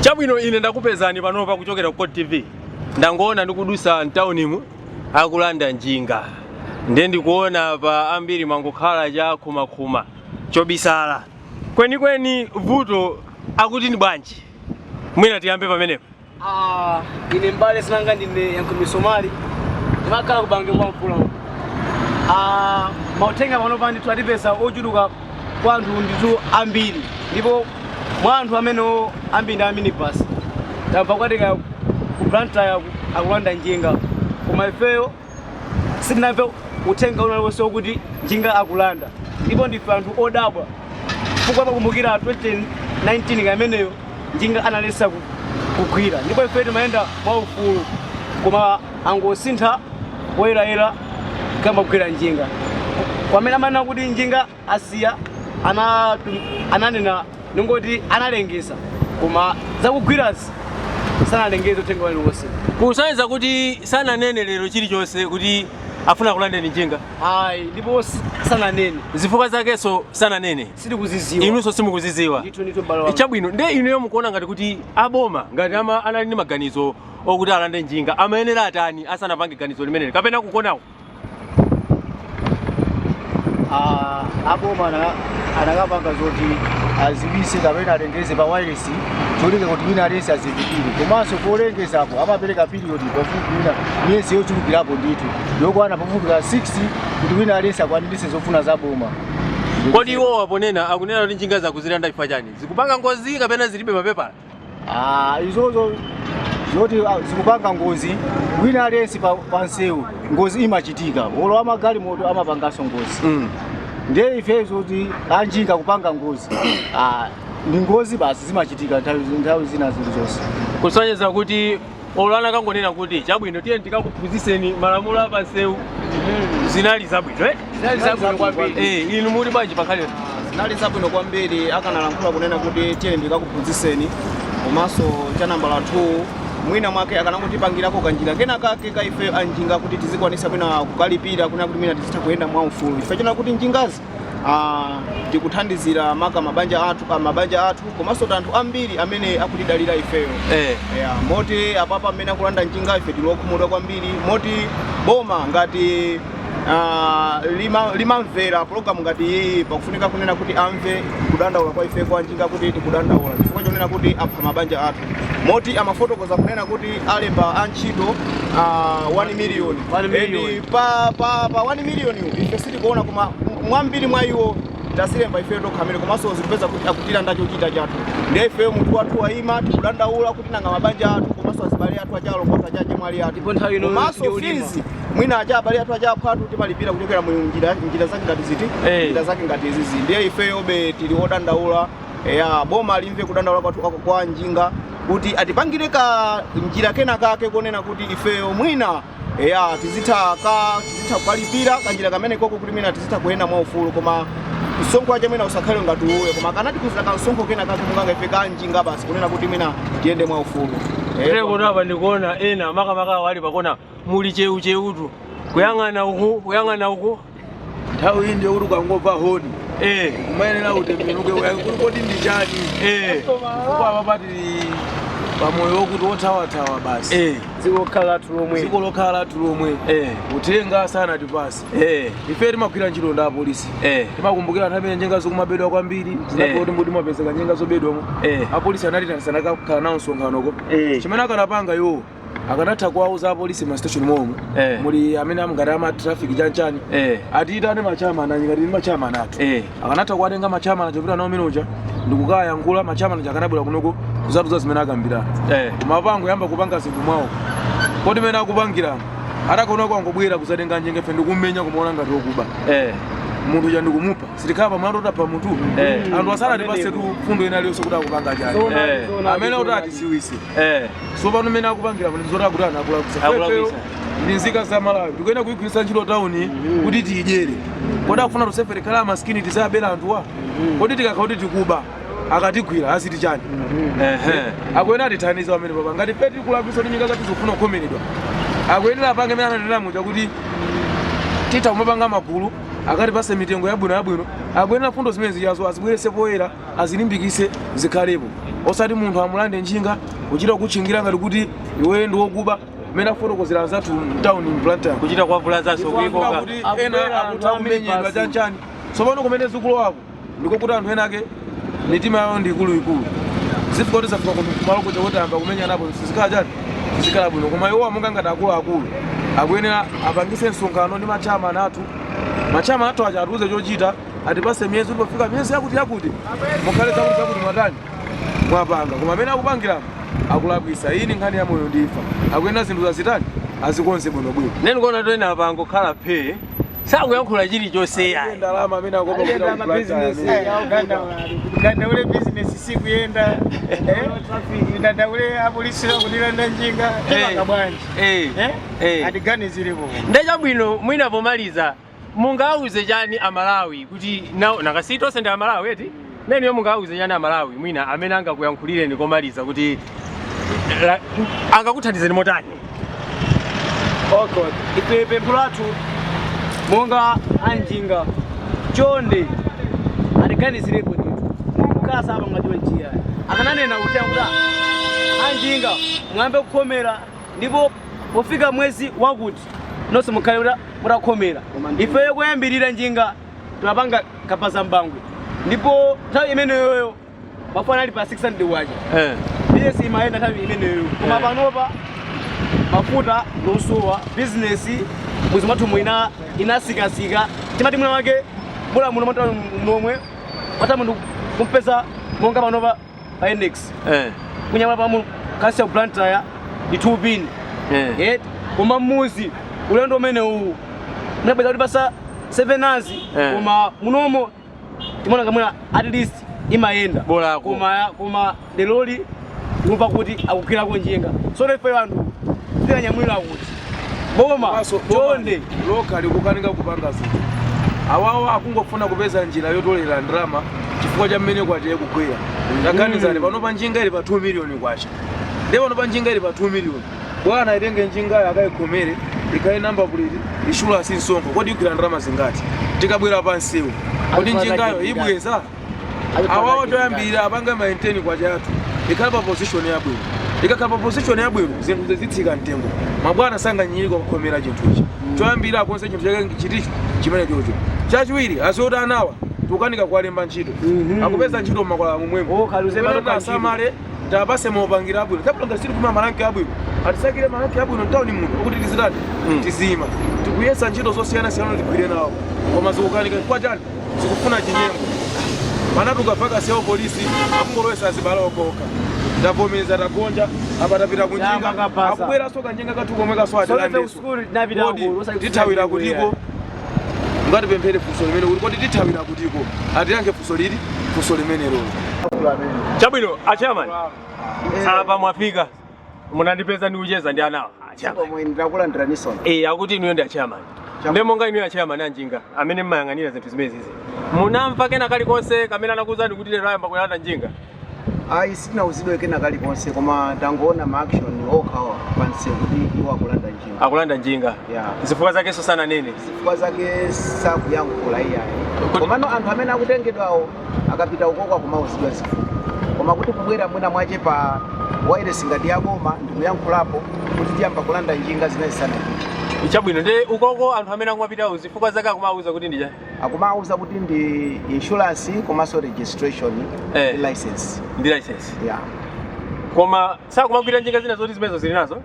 Chabwino, ine ndakupezani panopa kuchokera ku Court TV. Ndangoona ndikudusa mtaunimu akulanda njinga, ndiye ndikuona pa ambiri mangokhala cha khumakhuma chobisala. Kwenikweni vuto akuti ni bwanji? Mwina tiyambe pamenepo. Ah, ine mbale sinanga ndine Yankumi Somali, ndimakhala kubange kwa mfula uko. Ah, mauthenga panopa ndithu atipeza ochuluka kwa anthu ndithu ambiri, ndipo mwa anthu amenewo ambiri ndi aminibus. Tamva kwatika ku Blantyre akulanda njinga, koma ifeyo sitinamve uthenga uliwonse wokuti njinga akulanda, ndipo ndife anthu odabwa chifukwa pakumbukira 2019 kameneyo njinga analesa kugwira, ndipo ife timayenda mwaufulu, koma angosintha poyerayera kamba kugwira njinga. Kwamene amanena kuti njinga asiya, ananena ningoti analengeza, koma zakugwirazi sanalengeze uthenga uliwonse. Kusonyeza kuti sananene lero chilichonse kuti afuna kulandeni njinga? Ayi, ndipo sananene. Zifukwa zakenso sananene? Sitikuziziwa. Inunso simukuziziwa? Ndithu ndithu, m'bale wanga. Chabwino, nde inuyo mukuona ngati kuti aboma ngati ama anali ndi maganizo okuti alande njinga, amayenera atani asanapange ganizo limeneli kapena kukonawo? Ah, aboma anakapanga zoti aziwise kapena alengeze pa wireless, cholinga kuti wina aliyense azindikire. Komanso polengezapo amapereka period pafupi wina miyezi yochulukirapo ndithu yokwana pafupi ka 6 kuti wina aliyense akwaniritse zofuna za boma. Kodi iwo waponena akunena kuti njinga zakuzilanda chifukwa chani? Zikupanga ngozi kapena zilibe mapepala? Ah, izozo zoti zikupanga ngozi, wina aliyense pa msewu ngozi imachitika, olo amagalimoto amapanganso ngozi. Ndiye ife zoti anjinga kupanga ngozi, ndi ngozi basi, zimachitika nthawi zina zilizonse. Kusonyeza kuti olo anakangonena kuti chabwino, tiye tikakuphunzitseni malamulo apansewu, zinali zabwino, eh? Zinali zabwino kwambiri. Eh, inu muli bwanji pakhale? Zinali zabwino kwambiri akanalankhula kunena kuti tiye ndikakuphunzitseni. Komanso cha nambala 2, mwina mwake akanangotipangirako kanjira kena kake ka ife anjinga kuti tizikwanisa mwina kukalipira, kunena kuti mwina tizitha kuyenda mwaufulu. Ife chona kuti njingazi tikuthandizira maka mabanja athu, mabanja athu komanso anthu ambiri amene akutidalira ifeyo. Yeah, moti apapa amene akulanda njinga ife tili okhumudwa kwambiri, moti boma ngati limamvera pologalamu ngati iyi, pakufunika kunena kuti amve kudandaula kwa ife kwa njinga kuti tikudandaula chifukwa chonena kuti apha mabanja athu. Moti amafotokoza kunena kuti alemba antchito 1 million. 1 million. And pa 1 million ife sitikuona, koma mwambiri mwa iwo tasilemba ifeyo tokha amene, komanso zikupeza kuti akutilanda chochita chathu. Ndiye ifeyo munthu wathu wayima, tikudandaula kuti nanga mabanja athu komanso azibale athu, achalongo athu, achachemwali athu. Ndipo nthawi ino komanso ndi ulima. Fees mwina acha abale athu, achaphwatu timalipira kuchokera mu njira zake ngati ziti, njira zake ngati izizi. Ndiye ifeyo be tili odandaula ya boma limve kudandaula kwathu kwa njinga kuti atipangire ka njira kena kake konena kuti ifeyo mwina ya tizitha kukalipira kanjira kamene koko kuti mwina tizitha kuyenda mwaufulu, koma msonkho wache mwina usakhale ngati uwe, koma kanatikhuzira kamsonkho kena kake munganga ife kanjinga basi kunena kuti mwina tiyende mwaufulu. Kuno apa ndikuona ena makamaka wali pakona muli cheucheutu, kuyang'ana uku, kuyang'ana uku. Nthawi iyi ndiyo kuti ukangomva honi kumayenera utembenuke kuti kodi ndi chani, chifukwa apa tili pamoyo wokuti wothawathawa basi. Dziko lokhala lathu lomwe. Dziko lokhala lathu lomwe. Uthenga sanatipase. Ife timagwira ntchito ndi apolisi. Timakumbukira anthu amene njinga zikumabedwa kwambiri zinapita kuti mbuti mapezeka njinga zobedwamo. Apolisi anati sanakakhala nawo msonkhanoko. Chimene akanapanga iwo, akanatha kuwauza apolisi ma station momwe muli amene amngati ama traffic chanchani atiyitane ma chairman ngati ndi ma chairman athu. Akanatha kuwatenga ma chairman achopita nawo minoja ndikukayankhula, ma chairman akanabwera kunoko kuzatuza zimene akambirana. Koma apango yamba kupanga zinthu mwawo, kodi mene akupangirana atakaona kwangobwera kuzatenga njinga, ife ndikumenya kumaona ngati wokuba munthu cha ndikumupha, sitikhala pamlandu utapha munthu. Anthu asanatipase tu fundo ina iliyonse kuti akupanga chani amene kuti atiziwise. So pano mene akupangira pano zoti akuti ana akulakwisa. Akulakwisa. Ndi nzika za Malawi, tikuyenda kuyigwiritsa ntchito tawuni kuti tiyidyere. Kodi akufuna tonsefe tikhala amaskini, tizabera anthuwa? Kodi tikakhala kuti tikuba, akatigwira aziti chani? Akuyenera atithandize pamene papa. Ngati ife tikulakwisa kuti njinga zathu zikufuna kukhomeredwa, akuyenera apange imene ananena muja kuti titha kumapanga magulu akatipase mitengo yabwino yabwino. Akuyenera mfundo zimene zijazo azibwerese poyera, azilimbikise, zikhalepo, osati munthu amulande njinga, kuchita kutchingira ngati kuti iwe ndi wokuba, mmene afotokozera anzathu mtown Blantyre. Kuchita kwavulazanso, kuikoka. Kuti ena akutha kumenyedwa, chanchani. Tsopano kumene zikulowako ndiko kuti anthu ena ake mitima yawo ndi ikuluikulu, zifika kuti zafika kumalo kuja kuti ayamba kumenyanapo, sizikhala chani, sizikhala bwino. Koma iwo amonga ngati akuluakulu akuyenera apangise msonkhano ndi machairman athu. Machairman athu aja atiuze chochita, atipase miyezi kuti pofika miyezi yakuti yakuti mukhale zakuti zakuti mwatani, mwapanga. Koma amene akupangiramo akulakwisa. Iyi ni nkhani ya moyo ndi imfa. Akuyenera zinthu zazitani, azikonze bwinobwino. Neni kuona toena apa angokhala phee, sakuyankhula chilichonse yayi. Ndalama amene akopa kupita ku Blantyre. Dandaule bizinesi sikuyenda, dandaule apolisi akundilanda njinga, timanga bwanji? Atiganizirepo. Ndachabwino. Mwina pomaliza mungauze chani Amalawi kuti nakasi tonse ndi Amalawi eti? Neniyo mungauze chani Amalawi, mwina amene angakuyankhulireni komaliza kuti angakuthandizeni motani? Okay, ife pempho lathu monga anjinga, chonde atiganizirepo ndithu. Kukhala sapa ngatiwe njira akananena kuti akuti anjinga mwambe kukhomera, ndipo pofika mwezi wakuti nonse mukhale mutakhomera. Ifeyo kuyambirira njinga timapanga kabaza mbangwe, ndipo nthawi imeneyoyo mafuta ali pa 600 waja. Bizinesi imayenda nthawi imeneyo, koma panopa mafuta losowa, bizinesi mwezi mwathu mwina inasikasika. Timati mwina wake mula muno mata nomwe pata munthu kumpeza monga panopa pa index kunyamula pamu kasi ya Blantyre ndi 2 pin. Koma mmuzi ulendo umene uwu munabweza kuti pasa 7 hours. Koma munomo timaona kamwina at least imayenda. Bolako. Koma leroli tikumva kuti akugwirako njinga. Sono ife anthu tikanyamulira kuti boma Komanso boma chonde lokha likukanika kupanga zinthu. Awawo akungofuna kupeza njira yotolera ndalama chifukwa cha mmene kwacha ikugwera. Taganizani, pano pa njinga ili pa 2 million kwacha, ndiye pano pa njinga ili pa 2 million, bwana itenge njingayo akayikhomere, ikhale number plate, insurance, msonkho, kodi igwira ndalama zingati? Tikabwera pa msewu, kodi njingayo ibweza? Awawo toyambirira apange maintain kwacha yathu ikhale pa position yabwino. Ikakhala pa position yabwino, zinthu zitsika mtengo, mabwana sanganyiyike kukhomera chinthuchi. Choyambirira akonze chinthu chake chiticho chimene chocho. Chachiwiri, azioti anawa tikukanika kuwalemba ntchito, akupeza ntchito mmakwala momwemo. Oh, kaluze Pamene pano. asamale, tapase mopangira abwino tabwino, ngati kuma maranki abwino, atisakire maranki abwino mtawuni muno okuti tizitani, tizima. Tikuyesa ntchito zosiyanasiyana tigwire nawo, koma zikukanika. Chifukwa chani? Zikufuna chinyengo. Mana tukafaka sewo polisi akungolowesa azibala okokha. Ndavomereza, tagonja apa, tapita kunjinga. Yamba kapasa. Akubweranso kanjinga kathu komwe kaswatilandeso. Sukulu tinapita Kodi akulu, osati tithawira kusukulu. kutiko? Ngatipemphere funso limene kuti kodi tithawira kutiko? Atiyankhe funso lili, funso limene lolo. Chabwino, achairman, apa mwafika, munandipeza ndikucheza ndi anawa, achairman. Pomwe ndakulandira nisona. Akuti inuyo ndi achairman, ndi monga inuyo achairman anjinga amene mmayang'anira zinthu zimenezi, munamva kena kalikonse kamene anakuwuzani kuti lero ayamba kulanda njinga? Ayi, sitinauzidwe kena kalikonse, koma tangoona ma action okha pansewu kuti iwo akulanda njinga. Akulanda njinga. Yeah. Zifukwa zakenso sananene. Zifukwa zake sakuyankhula iyayi, komano anthu amene akutengedwawo akapita ukoko akumauzidwa zifukwa, koma kuti kubwera mwina mwache pa wireless ngati yaboma ndikuyankhulapo kuti tiyamba kulanda njinga, zimene zisanachite. Chabwino, ndi ukoko anthu amene akumapitawo zifukwa zake akumawuza kuti ndi chani? Akumauza kuti ndi insurance komanso registration ndi license. Ndi license. Yeah. Koma sakumagwira njinga zina zoti zimenezo zili nazo?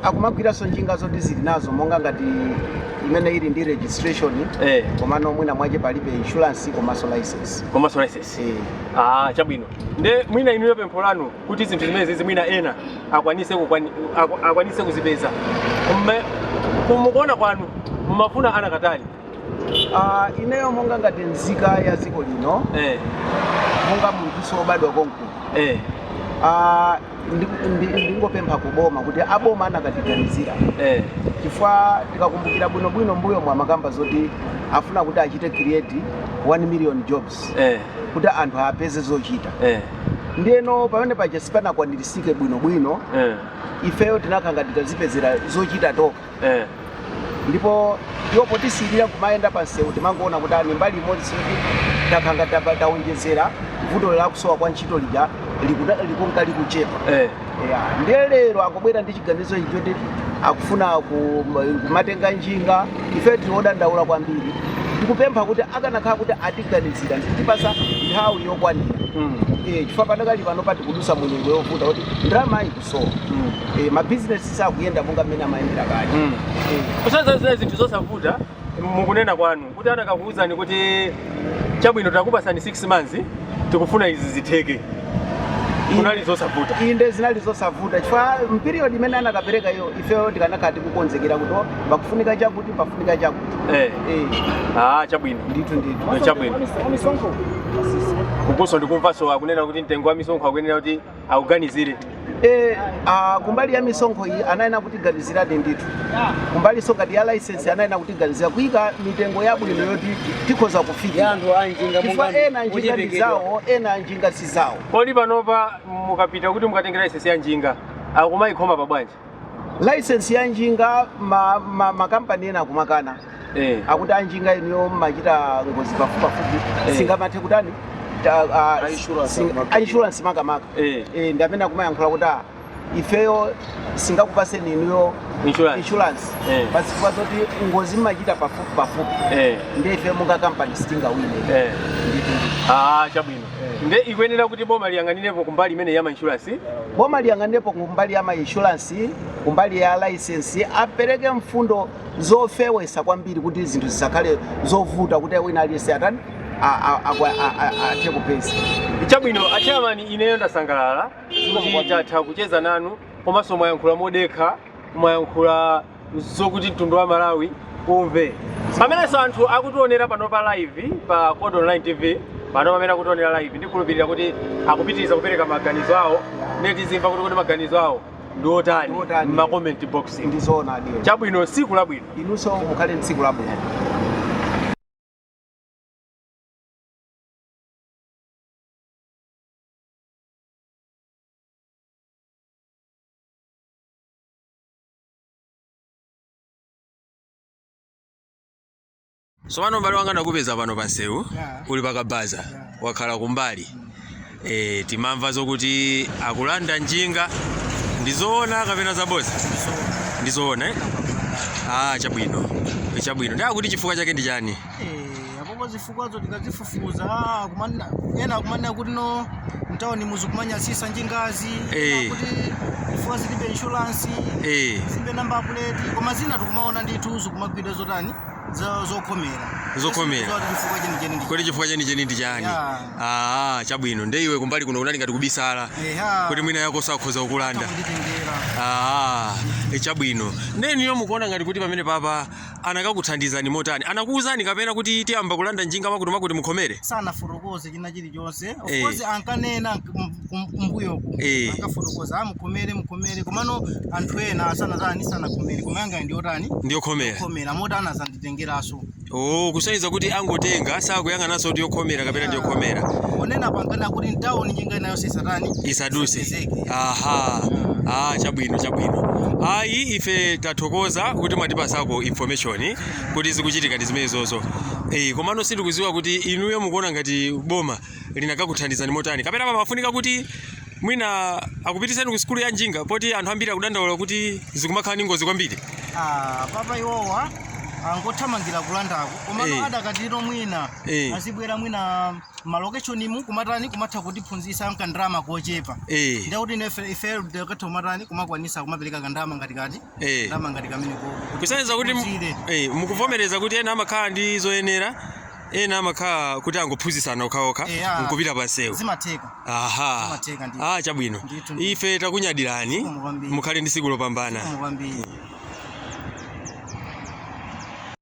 Akumagwiranso njinga zoti zili nazo, monga ngati imene ili ndi registration, komano mwina mwache palibe insurance komanso license. Komanso license. Ah, chabwino. Nde mwina inuyo pempho lanu kuti zinthu zimenezi mwina ena akwanise kuzipeza, kumukuona kwanu mumafuna ana katani? Ineyo monga ngati nzika ya dziko lino, monga munthu wobadwa konkuno, ndingopempha kuboma kuti aboma anakatiganizira, chifukwa tikakumbukira bwinobwino mbuyo mwa makamba zoti afuna kuti achite create 1 million jobs kuti anthu apeze zochita. Ndiyeno pamene paja sipanakwanirisike bwinobwino. Ifeyo tinakhala ngati tazipezera zochita tokha. Ndipo iwo potisiyirira kumayenda pa msewu, timangoona kuti ani mbali imodzi sikuti takhanga tawonjezera vuto la kusowa kwa ntchito lija likunka likuchepa. Ya, ndiye lero akubwera ndi chiganizo ichi choti akufuna kumatenga njinga. Ife tili odandaula kwambiri. Tikupempha kuti akanakhala kuti atiganizira ndikutipasa nthawi yokwanira, chifukwa padakali pano patikudusa mu nyengo yovuta kuti ndalama ikusowa, mabizinesi sakuyenda monga mmene amayendera kale. Kusanza zina zinthu zosavuta mukunena kwanu kuti anakakuwuzani kuti chabwino, takupasani 6 months, tikufuna izi zitheke, kunali zosavuta? Inde, zinali zosavuta chifukwa m'period imene anakapereka iyo, ifeyo tikanakhala tikukonzekera kuti oh, pakufunika chakuti, pafunika chakuti. Ah, chabwino. Ndithu ndithu. Chabwino. Kukunso ndikumvanso akunena kuti mtengo wa misonkho akuyenera kuti akuganizire. Kumbali ya misonkho iyi anayena kutiganiziradi ndithu. Kumbalinso ngati ya license anayena kutiganizira kuyika mitengo yabwino yoti tikhoza kufikira Ya anthu anjinga chifukwa ena njinga ndi zawo, ena njinga si zawo. Kodi panopa mukapita kuti mukatengera license ya njinga, akumayikhoma pa bwanji? License ya njinga makampani ena akumakana, akuti anjinga inuyo mmachita ngozi pafupipafupi, singamathe kutani Insurance akumakana. Insurance makamaka. Ndi amene akumayankhula kuti ifeyo singakupaseni inuyo Insurance. insurance pazifukwa zoti ngozi mmachita pafupi pafupi, ndi ife monga kampani sitingawine. Ndithu ndithu. Ah, chabwino. Nde ikuyenera kuti boma liyang'anirepo kumbali imene ya insurance. Boma liyang'anirepo kumbali ya ma insurance, kumbali ya license, apereke mfundo zofewesa kwambiri kuti zinthu zisakhale zovuta kuti wina aliyense atani athe kupeza. Chabwino, achairman, ineyo ndasangalala kuti tatha kucheza nanu, komanso mwayankhula modekha, mwayankhula zokuti mtundu wa Malawi umve. Pamenenso anthu akutionera pano pa live pa Code Online TV pano, pamene akutionera live, ndikhulupirira kuti akupitiriza kupereka maganizo awo. Netizimva kuti maganizo awo ndi otani Ndi otani. m'ma comment box. Ndizoona adiyo. Chabwino, siku labwino. Inunso mukhale tsiku labwino. Tsopano m'bale wanga, ndakupeza pano pansewu, uli pakabaza, wakhala kumbali. Timamva zokuti akulanda njinga, ndizoona kapena zaboza? Ndizoona, eh? Ah, chabwino, chabwino. Ndakuti chifukwa chake ndi chani? Apopo zifukwazo tikazifufuza, ena akumanena kuti no, mtawuni muzikumanyasisa njingazi, ena kuti chifukwa zilibe insurance, zilibe number plate, koma zina tikumaona ndithu zikumagwidwa zotani, zokhomera. Zokhomera. Zoti chifukwa chenicheni ndi Kodi chifukwa chenicheni ndi chani? Yeah. Ah, chabwino. Nde iwe kumbali kuno kunali ngati kubisala kuti mwina yako sakhoza kukulanda? Kunditengera. Ah, chabwino. Ndeniyo mukuona ngati kuti pamene papa anakakuthandizani motani? Anakuwuzani kapena kuti tiyamba kulanda njinga makuti makuti, mukhomere? Sanafotokoze china chilichonse. Of course ankanena kumbuyoku, ankafotokoza, mukhomere, mukhomere, komano anthu ena asanatani, sanakhomere, koma yanga ndiyotani? Ndiyokhomera. Khomera moti anazanditengeranso. Oh, kusonyeza kuti angotenga, sakuyang'ananso kuti yokhomera kapena ndiyokhomera. Onena pankana kuti mtawuni njinga inayonse isatani? Isaduse. Isapezeke. Aha, ah, chabwino, chabwino. Ayi, ife tathokoza kuti mwatipasako information kuti zikuchitika ndi zimenezozo. Komano sindikuziwa kuti inuyo mukuona ngati boma linakakuthandizani motani, kapena pamafunika kuti mwina akupitiseni ku sukulu ya njinga, poti anthu ambiri akudandaula kuti zikumakhala ndi ngozi kwambiri. Ah, papa, iwowa angothamangira kulandako, komano adakatiro mwina azibwera mwina malokeshonimu kumatani, kumatha kutiphunzitsa nkandalama kochepa, ndiye kuti ife ndikatha kumatani, kumakwanisa kumapereka kandalama ngatikati ndalama ngati kamene Kusonyeza kuti tiphunzire. Mukuvomereza kuti ena amakhala ndi zoyenera, ena amakhala kuti angophunzitsana okhaokha nkupita pansewu. Zimatheka. Aha. Zimatheka ndithu. Ah, chabwino. Ndithu, ndithu. Ife takunyadirani. Zikomo kwambiri. Mukhale ndi tsiku lopambana. Zikomo kwambiri.